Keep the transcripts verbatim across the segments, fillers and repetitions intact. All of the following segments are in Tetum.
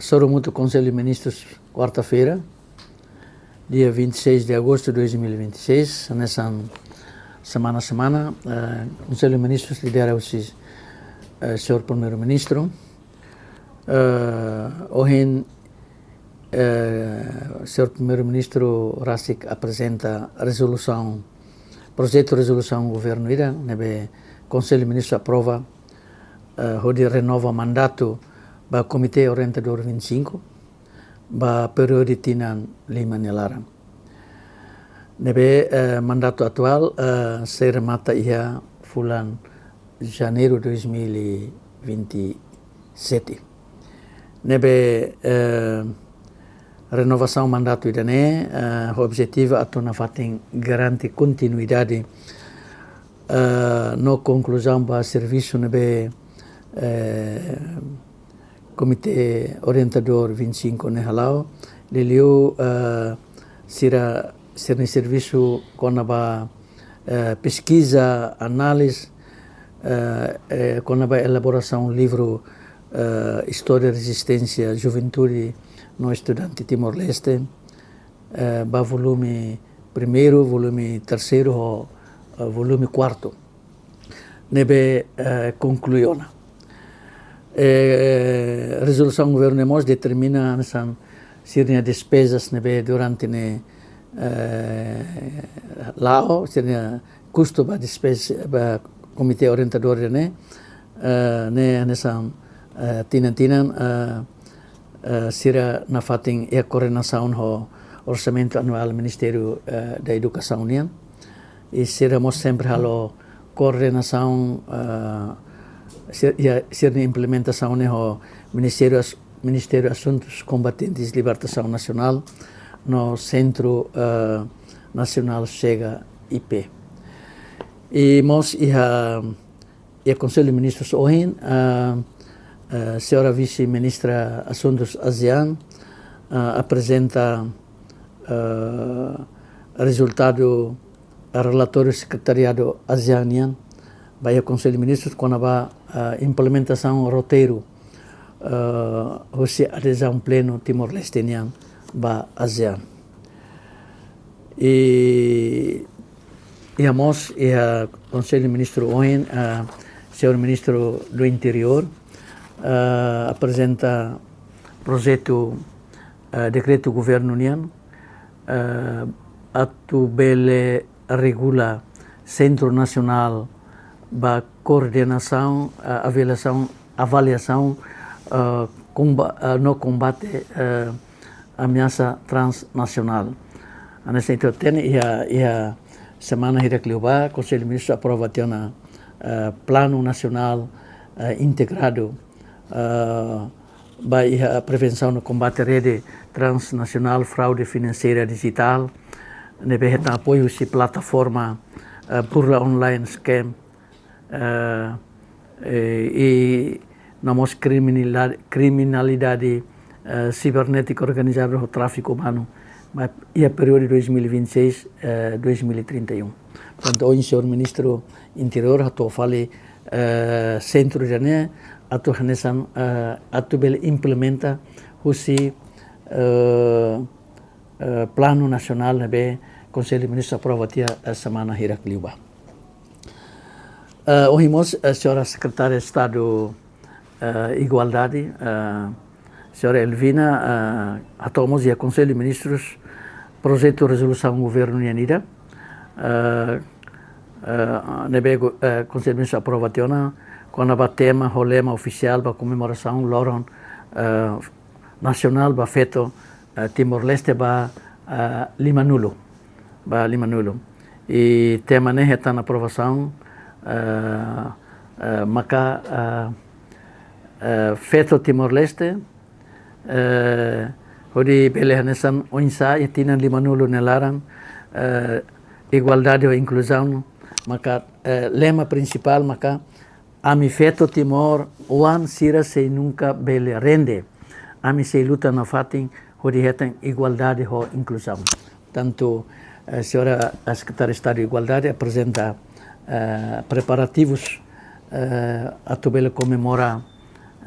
Sorumutu Konsellu Ministrus, kuarta-feira, dia vinte e seis de agosto de dois mil e vinte e seis, hanesan semana-semana, eh, Konsellu Ministrus lidera husi, eh, Señór Primeiru-Ministru. Eh, ohin, eh, Señór Primeiru-Ministru rasik aprezenta rezolusaun, projetu rezolusaun governu ida, ne'ebé Konsellu Ministru aprova, eh, hodi renova mandatu ba Komité Orientadór vinte e cinco, ba períodu tinan lima nia laran. Ne'ebé, eh, mandatu atuál, eh, sei remata iha fulan Janeiru dois mil e vinte e sete. Ne'ebé, eh, renovasaun mandatu ida-ne'e, eh, ho objetivu atu nafatin garante kontinuidade, eh, no konkluzaun ba servisu ne'ebé, eh, Komité Orientadór vinte e cinco ne'e hala'o, liuliu, eh, sira, sira-nia servisu kona-ba, eh, peskiza, análize, eh, eh, kona-ba elaborasaun livru, eh, Istória, Rezisténsia, Juventude no Estudante Timor-Leste, eh, ba volume primeiru, volume terseiru ho, eh, volume kuartu. Ne'ebé, eh, konklui ona. Eh, rezolusaun governu ne'e mós determina hanesan sira-nia despezas ne'ebé durante ne'e, eh, la'o, sira-nia kustu ba despeza, ba Komité Orientadór ne'e, eh, ne'e hanesan, eh, tinan-tinan, eh, eh, sira nafatin iha koordenasaun ho orsamentu anuál Ministériu, eh, da Edukasaun nian. I sira mós sempre halo koordenasaun, eh, sir-, iha sira-nia implementasaun ne'e ho Ministériu As-, Ministériu Asuntus Kombatentes Libertasaun Nasionál no Sentru, eh, Nasionál Chega I P. I mós iha iha Konsellu Ministrus ohin, ah, ah, Señora Vise-Ministra Asuntus ASEAN, ah, aprezenta, ah, rezultadu relatóriu Sekretariadu ASEAN nian ba iha Konsellu Ministrus kona-ba, ah, implementasaun roteiru, ah, husi adezaun plenu Timor-Leste nian ba ASEAN. I iha mós iha Konsellu Ministru ohin, eh, Señór Ministru do Interiór, eh, aprezenta projetu, eh, dekretu governu nian, eh, atu bele regula Sentru Nasionál ba Koordenasaun, eh, Avaliasaun, Avaliasaun, eh, komba-, eh, no Kombate, eh, Ameasa Transnasionál. Hanesan ita hatene iha, iha semana hirak liubá, Konsellu Ministru aprova tiha ona, eh, Planu Nasionál, eh, Integradu, eh, ba iha prevensaun no kombate rede transnasionál fraude finanseira dijitál, ne'ebé hetan apoiu husi plataforma, eh, Burla Online Scam, eh, eh, i no mós kriminalidade, kriminalidade, eh, sibernétika organizada ho tráfiku umanu, ba iha períodu dois mil e vinte e seis, eh, dois mil e trinta e um. Portantu, ohin Señór Ministru Interiór hato'o fali, eh, sentru ida-ne'e atu hanesan, eh, atu bele implementa husi, eh, eh, planu nasionál ne'ebé Konsellu Ministru aprova tiha, eh, semana hirak liubá. Eh, ohin mós, eh, Señora Sekretária Estadu, eh, Igualdade, eh, Señora Elvina, eh, hato'o mós iha Konsellu Ministrus projetu rezolusaun governu nian ida, eh, eh, ne'ebé go-, eh, Konsellu Ministrus aprova tiha ona kona-ba tema ho lema ofisiál ba komemorasaun loron, eh, nasionál ba feto, eh, Timor-Leste ba, eh, limanulu, ba limanulu. I tema ne'e hetan aprovasaun, eh, eh, maka, eh, eh, feto Timor-Leste, eh, hodi bele hanesan oinsá iha tinan limanulu nia laran, eh, igualdade ho inkluzaun, maka, eh, lema prinsipál maka, ami feto Timor, oan sira sei nunka bele rende. Ami sei luta nafatin hodi hetan igualdade ho inkluzaun. Portantu, eh, Señora Sekretária Estadu Igualdade aprezenta, eh, preparativus, eh, atu bele komemora,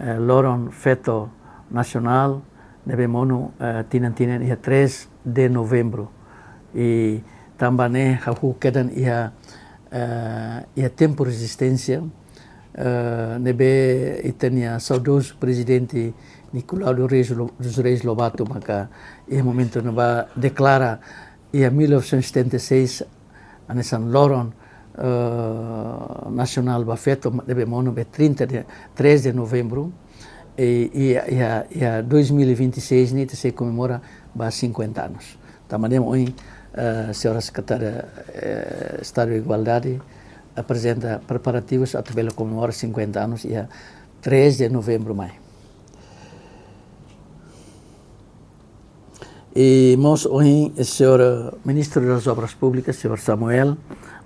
eh, loron feto nasionál, Ne'ebé monu, eh, tinan-tinan iha três de novembro. I tanba ne'e hahú kedan iha, eh, iha tempu rezisténsia, eh, ne'ebé ita-nia saudozu prezidente Nicolau dos Reis Lo-, dos Reis Lobato maka iha momentu ne'ebá deklara iha mil novecentos e setenta e seis, hanesan loron, eh, nasionál ba feto, ne'ebé monu ba trinta de, três de novembro, i, i, iha, iha dois mil e vinte e seis ne'e ita sei komemora ba cinquenta anos. Tanba ne'e ohin, eh, señora Sekretária, eh, Estadu Igualdade aprezenta preparativus atu bele komemora cinquenta anos iha três de novembro mai. I mós ohin, eh, señór, eh, Ministru das Obras Públikas, señór Samuel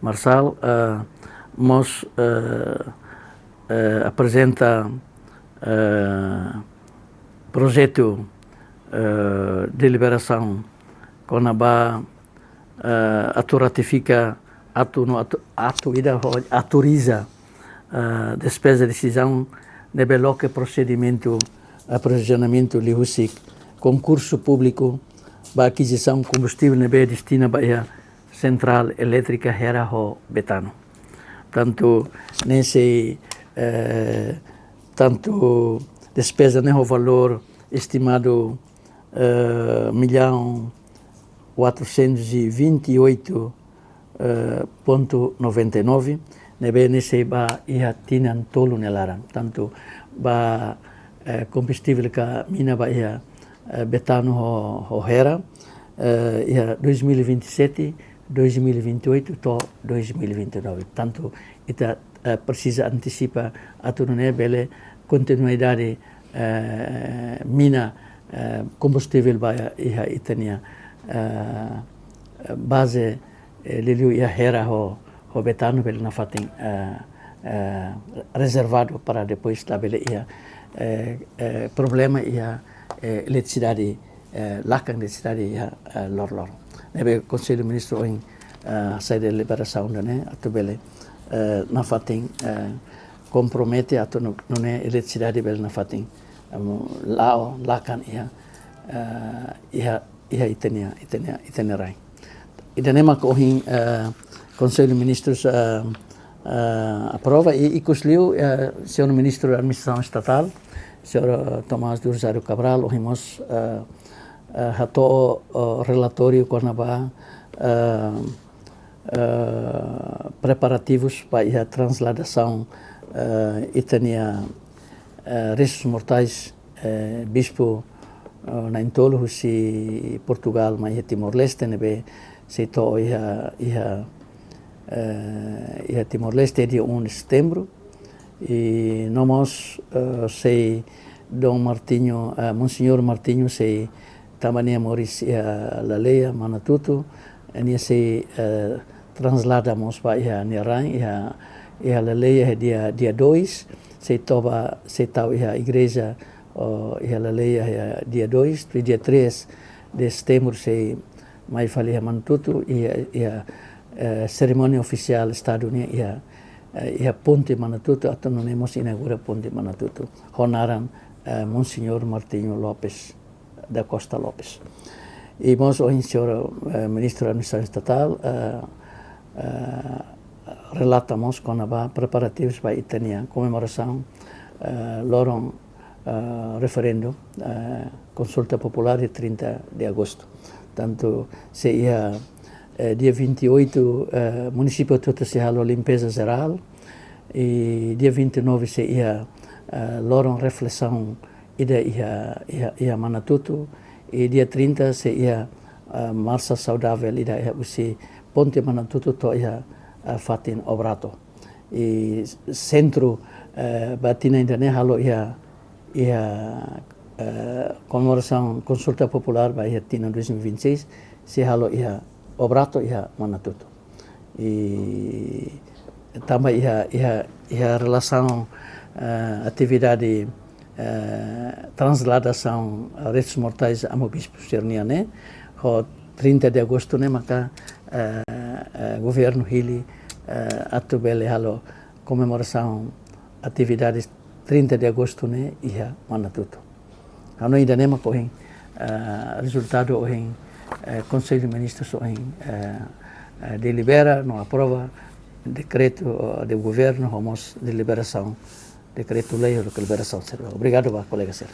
Marçal, eh, mós, eh, eh, aprezenta, eh, projetu, eh, deliberasaun kona-ba, eh, atu ratifika atu no atu, atu ida ho autoriza, eh, despeza desizaun ne'ebé loke prosedimentu, eh, aprovizionamentu liuhusi konkursu públiku ba akizisaun kombustivel ne'ebé destina ba iha sentrál elétrika Hera ho Betano. Tantu ne'e sei, eh, tantu despeza ne'e ho valór estimadu, eh, millaun quatrocentos e vinte e oito, eh, ponto noventa e nove, ne'ebé ne'e sei ba iha tinan tolu nia laran. Tantu ba, eh, kombustivel ka mina ba iha, eh, Betano ho, ho Hera, eh, iha dois mil e vinte e sete, dois mil e vinte e oito to'o dois mil e vinte e nove. Tantu ita, eh, presiza antesipa atu nune'e bele kontinuidade, eh, mina, eh, kombustivel ba iha ita-nia, eh, baze, eh, liuliu iha Hera ho, ho Betano bele nafatin, eh, eh, rezervadu para depois labele iha, eh, eh, problema iha, eh, eletrisidade, eh, lakan eletrisidade iha, eh, loroloron. Ne'ebé Konsellu Ministru ohin, eh, hasai deliberasaun ida-ne'e atu bele, eh, nafatin, eh, kompromete atu nu-, nune'e eletrisidade bele nafatin, em, la'o lakan iha, eh, iha, iha ita-nia, ita-nia, ita-nia rai. Ida-ne'e mak ohin, eh, Konsellu Ministrus, eh, eh, aprova i ikus liu, eh, señór Ministru Administrasaun Estatál, señór, eh, Tomás do Rosário Cabral, ohin mós, eh, eh, hato'o, eh, relatóriu kona-ba, eh, eh, preparativus ba iha trasladasaun, eh, ita-nia, eh, restus mortais, eh, Bispu, eh, na'in-tolu husi Portugál mai iha Timor-Leste, ne'ebé sei to'o iha, iha, eh, iha Timor-Leste dia um de setembro. I no mós, eh, sei Dom Martinho, eh, Monseñór Martinho sei tanba nia moris iha Laleia, Manatuto, nia sei, eh, traslada mós ba iha nia rain, iha, iha Laleia, iha dia, dia dois, sei toba, sei tau iha igreja, oh, iha Laleia, iha dia dois, to'o dia três de setembro sei mai fali iha Manatuto, iha, iha, eh, serimónia ofisiál Estadu nian iha, eh, iha ponte Manatuto, atu nune'e mós inaugura ponte Manatuto. Ho naran, eh, Monseñór Martinho Lopes da Costa Lopes. I mós ohin señór, eh, Ministru Administrasaun Estatál, eh, eh, relata mós kona-ba preparativus ba ita-nia komemorasaun, eh, loron, eh, referendu, eh, konsulta populár dia trinta de agosto. Tantu sei iha, eh, dia vinte e oito, eh, munisípiu hotu sei halo limpeza jerál, i dia vinte e nove sei iha, eh, loron reflesaun ida iha, iha, iha Manatuto, i dia trinta sei iha, eh, marsa saudavel ida iha husi ponte Manatuto to'o iha, eh, fatin Obrato. I sentru, eh, ba tinan ida-ne'e halo iha, iha, eh, komemorasaun konsulta populár ba iha tinan dois mil e vinte e seis, sei halo iha Obrato iha Manatuto. I tanba iha, iha, iha relasaun, eh, atividade, eh, trasladasaun restus mortais Amu Bispu sira-nian ne'e, ho trinta de agosto ne'e maka, eh, eh, governu hili, eh, atu bele halo komemorasaun atividades trinta de agosto ne'e iha Manatuto. Hanoin ida-ne'e mak ohin, eh, rezultadu ohin, eh, Konsellu Ministrus ohin, eh, eh, delibera no aprova dekretu, eh, de governu, ho mós deliberasaun, dekretu-lei, ho deliberasaun sira. Obrigadu ba kolega sira.